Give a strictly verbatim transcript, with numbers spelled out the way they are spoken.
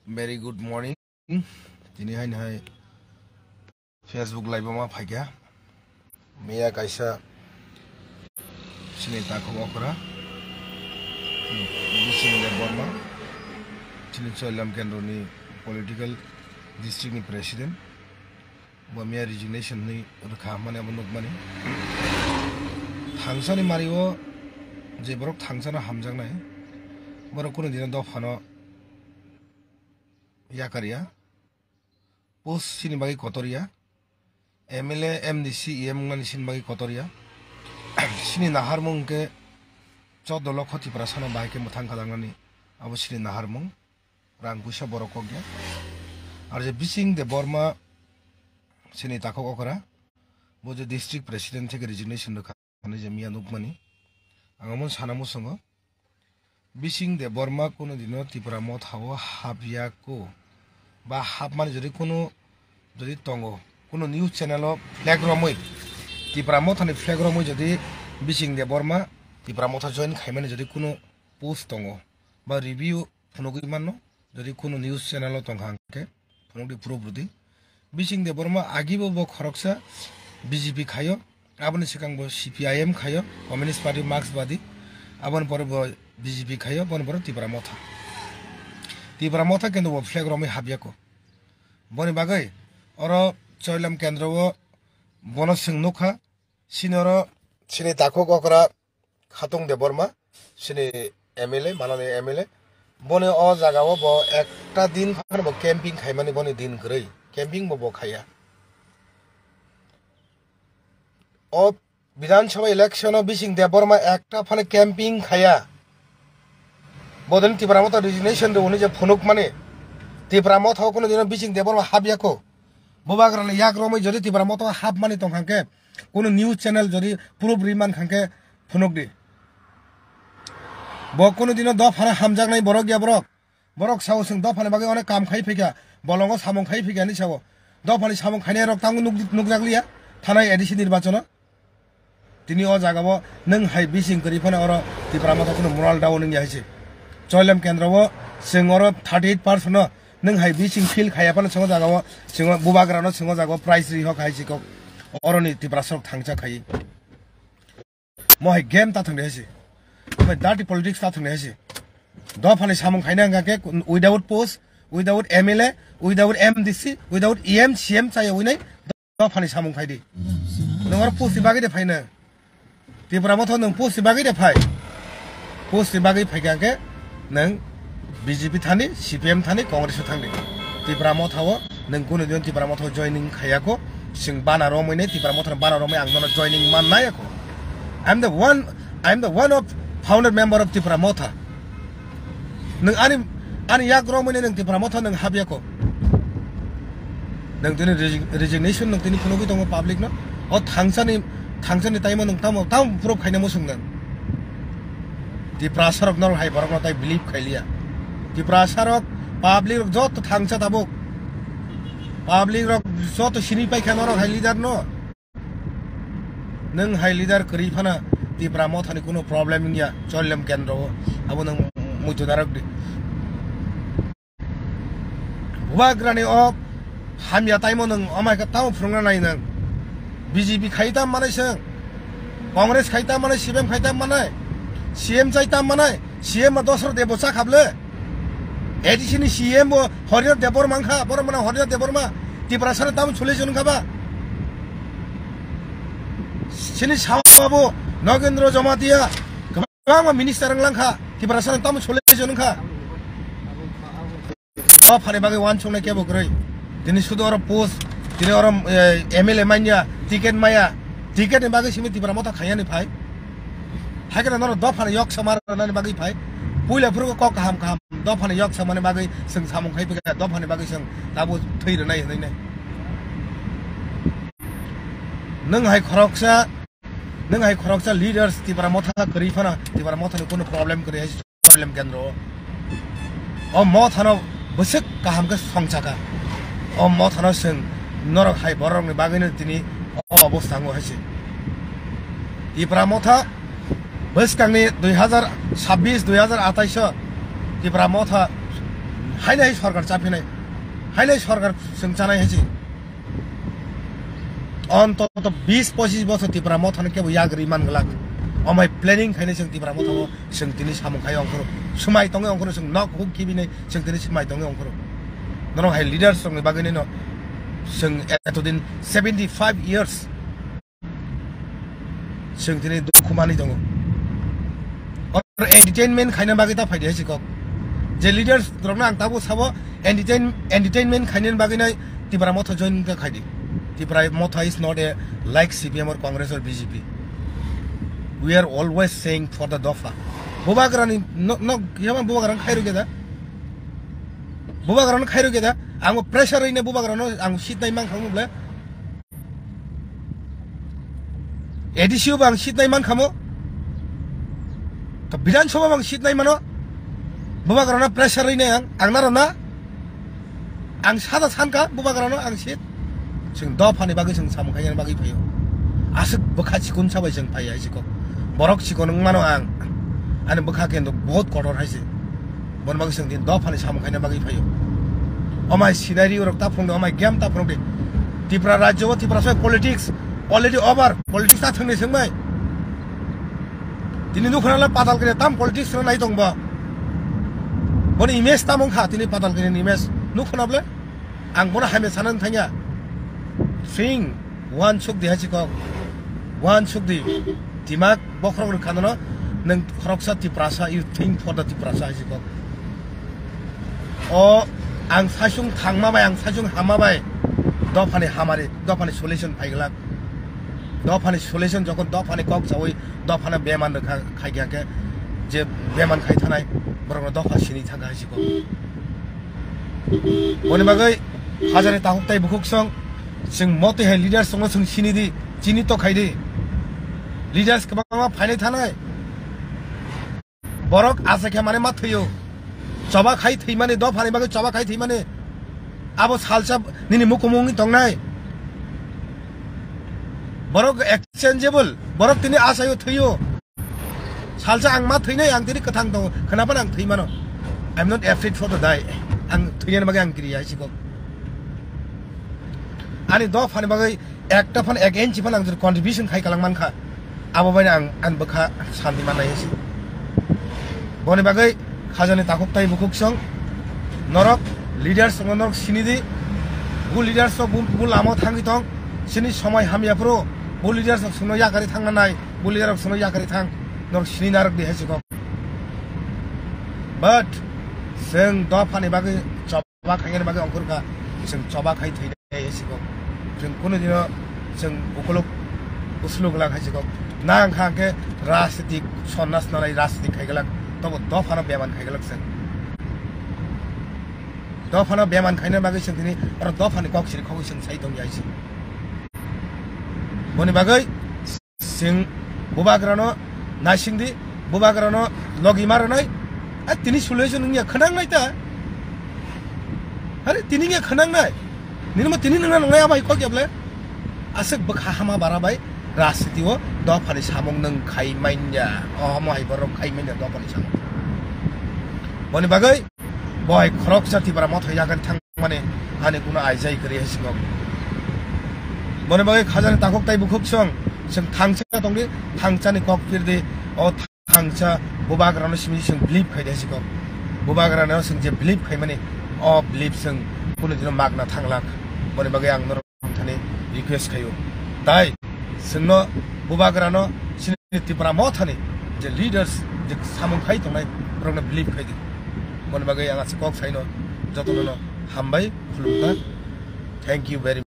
Very good morning. Tini hai hai Facebook live ma phaikha. Miya kaisa chini takhuk okra, Bising Debbarma, chini Choilam Kendro ni political district ni president. Bo miya resignation ni rwkha mani abo nukmani. Thangsani mario je borok thangsano hamjaknai, borok kunu dino dophano yakarya. Post chini bagwi kotorya. M L A, M D C, E M wngnani chini bagwi kotorya. Chini naharmung hwnkhe chordo lokho Tiprasano bahai khe mwthang khajaknani abo chini naharmung. Rang puisa borok kokya. Ar je Bising Debbarma chini takhuk okra, bo je district president theke resignation rwkha. Ani je miya nukmani, ang omo sana muchungo, Bising Debbarma kunu dino Tipra Motha o hapya ko, ba hapmani jodi kunu jodi tongo, kunu news channel o flag romwi, Tipra Motha ni flag romwi jodi Bising Debbarma Tipra Motha join khaimani jodi kunu post tongo, ba review phunugwi manno, jodi kunu news channel o tongkha hwnkhe phunukdi proof rwdi. Bising Debbarma agibo bo khoroksa B J P khayo, aboni swkang bo C P I M khayo, Communist Party Marxbadi, aboni pore bo B J P khayo, boni pore Tipra Motha. Tipra Motha kendo bo flag romwi hapyako. Boni bagwi oro Choilam Kendro o bono chwng nukha, sini oro chini takhuk okra Khatung Debbarma, chini M L A, manani M L A. Boni o jaga o bo ekta din phano bo camping khaimani boni din kwrwi. Camping bo bo khaiya. O Bidhan Sabha election o Bising Debbarma ekta phano camping khaiya. Bodoni Tipra Motha resignation rwni je phunukmani. Tipra Motha o kunu dino Bising Debbarma hapyako. Bubagrani yak romwi jodi Tipra Motha o hapmani tongkha khe, kunu news channel jodi proof ri mankha khe phunukdi. Bo kunu dino dophano hamjaknai borok ya borok. Borok sao chwng dophani bagwi onek kam khai phikha, bolongo samung khai phikha hinwi sao. Dophani samung khainai rok tamo nuk-, nukjakliya thanai A D C nirbachono. Tini o jaga o nwng hai bising kwrwi phano oro Tipra Motha kunu moral down wngya hai se. Choilem kendro o chwng oro thirty eight percent no nwng hai bising feel khaiya phano chwng o jaga o chwng o bubagra no chwng o jaga o prize ri hok hai se kok oroni Tiprasa rok thangcha khai. Mo hai game ta thangde hai se. Mo hai dirty politics ta thangde hai se. Dophani samung khaina hwnkha khe without post, without M L A, without M D C, without E M, C M chaya winai dophani samung khai di. Nwng oro post ni bagwi de phai nwng. Tipra Motha nwng post ni bagwi de phai. Post ni bagwi phai kha khe nwng B J P thani, C P M thani, Congress o thangdi. Tipra Motha o nwng kunu din Tipra Motha o joining khaiya kho, sing bana romwi nai Tipra Motha bana romwi ang nono joining man nai kho. I am the one, I am the one of founder member of Tipra Motha. Nwng ani, ani yak romwi nai nwng Tipra Motha nwng habya kho. Nwng tini resi-, resignation nwng tini phunugwi tongo public no. O thangsani, thangsani time o nwng tamo, tamo proof khaina muchung nwng. Tiprasa rok norok hai borok no tai believe khailiya. Tiprasa rok public rok joto thangsa tabuk. Public rok joto sini paikha norok hai leader no. Nwng hai leader kwrwi phano Tipra Mothani kuno problem wngya Choilem kendro o. Abo nwng muitu narwk di. Bubagrani o hamya taimo nwng amai khe tamo phwrwngna nai nwng. B J P khai tam manai swng. Congress khai tam manai, C P M khai tam manai. C M chai tam manai. C M ma dosra debo cha khable. A D C ni C M bo Horinath Debbarma wngkha. Borok mano Horinath Debbarma. Tiprasa no tamo chole chwng kha ba. Sini sao abo Nogendra Jamatia. Kwbangma minister wng langkha, Tiprasa no tamo sole jon wngkha. O phani bagwi uansuknai kebo kwrwi. Tini sudu oro post, tini oro, eh, M L A manya, ticket maya, ticket ni bagwi simi Tipra Motha khaiyani phai. Haikhe norok dophani yok sama rwnani bagwi phai. Puila phuru kok kaham kaham dophani yok samani bagwi chwng samung khai phikha, dophani bagwi chwng tabuk thwi rwnai hwnwi nai. Nwng hai khoroksa Nwng hai khoroksa leaders Tipra Motha kwrwi phano Tipra Mothani kuno problem kwrwi hai Choilem kendro o. O Mothano bwswk kaham khe songchaka. O Mothano chwng norok hai borokni bagwino tini o obostha wngo hai se. Tipra Motha bwskangni dui hazar sabbish, dui hazar atais o Tipra Motha Hainai hai sorkar chaphinai, hainai sorkar chwng chanai hai se. Ontoto bis pochis bochor Tipra Mothano kebo yagri man glak. Omai planning khainai chwng Tipra Mothano chwng tini samung khai ongkhoro. Swmai tongwi ongkhoro chwng nok huk kibinai chwng tini swmai tongwi ongkhoro. Norok hai leaders rokni bagwi nino chwng etodin seventy five years chwng tini dukhu manwi tongo. Or entertainment khaina bagwi ta phaidi hai se kok. Je leaders rokno ang tabuk sabo entertain-, entertainment khainani bagwi nai Tipra Motha join wngkha khaidi. Tipra Motha is not a like C P M or Congress or B J P. We are always saying for the Dopha. Bubagrani no, no, yama Bubagrano khairokya da? Bubagrano khairokya da? Ang pressure rwina Bubagrano ang seat nai mankha mwngle. A D C o bang seat nai man khamo. To Bidhan Sabha bang seat nai mano. Bubagrano pressure rwinai ang, ang naro na. Ang sada sankha Bubagrano ang seat. Chwng Dophani bagwi chwng samung khainani bagwi phaio. Aswk bwkha chikon sabai chwng phaiya hai se kok. Borok chikon wng mano ang. Ani bwkha kendo bahut kotor hai se. Boni bagwi chwng din Dophani samung khaina bagwi phaio. Omai scenario rok ta phunukdi, omai game ta phunukdi. Tripura rajyo o Tripura sai politics already over. Politics ta thwngni swngbai. Tini nukhuna la Patalkere tam politics rok nai tong bo. Boni image tam wngkha tini Patalkere ni image. Nukhuna ble ang bono hamya sanani thangya. Swing. Uansuk di hai se kok. Uansuk di. Dimak bokhorok rwkha nono. Nwng khoroksa Tiprasa, you think for the Tiprasa hai se kok. O ang saichung thangma bai, ang saichung hamma bai. Dophani hamari, Dophani solution phai glak. Dophani solution jokon Dophani kok chawi, Dophano beman rwkha khai khe je beman khai thanai, borokno Dopha sini thangkha hai se kok. Boni bagwi hajani takhuk tai bukhuk song, chwng motwi hai leaders songno chwng sini di, chini to khai di. Leaders kwbangma phainai thanai. Borok asa khe mane ma thwiyo. Choba khai thwimani, Dophani bagwi choba khai thwimani. Abo salsa nini mukumung wngwi tongnai. Borok exchangeable. Borok tini asayo thwiyo. Salsa ang ma thwinai, ang tini kwthang tongo. Khwnaphan ang thwi mano. I'm not afraid for the die. Ang thwinani bagwi ang kiriya hai se kok. Ani Dophani bagwi ekta phan ek inch phan ang jodi contribution khai kalang mankha. Abo bai ang, ang bwkha santi mannai hai se. Boni bagwi hajani takhuk tai bukhuk song. Norok leaders songno norok sini di. Bu leaders rok bu, bu lama thangwi tong. Sini somoi hamya phuru bu leaders rok songno yakari thangna nai. Bu leader rok songno yakari thang, norok sini narwk di hai se kok. But chwng Dophani bagwi choba khainani bagwi ongkhorkha, chwng choba khai thwinai hai se kok. Chwng kunu dino chwng ukuluk usluk glak hai se kok. Na wngkha hwnkhe rajniti sonna snanai rajniti khai glak, tobo Dophano beman khai glak chwng. Dophano beman khaina bagwi chwng tini oro Dophani kok siri khogwi chwng sai tongya hai se. Boni bagwi Chwng Bubagrano naising di, Bubagrano logi ma rwnai. A tini solution wngya khwnang nai ta. Are tini wngya khwnang nai. Nini mo tini nungna nungnai amai kok yable. Aswk bwkha hama bara bai rajniti o Dophani samung nung khai manya. O hamo hai borok khai manya Dophani samung. Boni bagwi Boy khoroksa Tipra Motha yagan thangmani ani kuno aijai kwrwi hai se kok. Boni bagwi hajani takhuk tai bukhuk song, chwng thangsa tongdi, thangsani kok phirdi, o thangsa Bubagrano simi chwng believe khaidi hai se kok. Bubagrano chwng je believe khaimani, o believe chwng kunu dino magna thanglak. Boni bagwi ang norok thani request khaio. Tai chwngno Bubagrano chini Tipra Mothani je leaders je samung khai tongnai borokno believe khaidi. Boni bagwi ang aswk kok saino jotono hambai khulumkha. Thank you very much.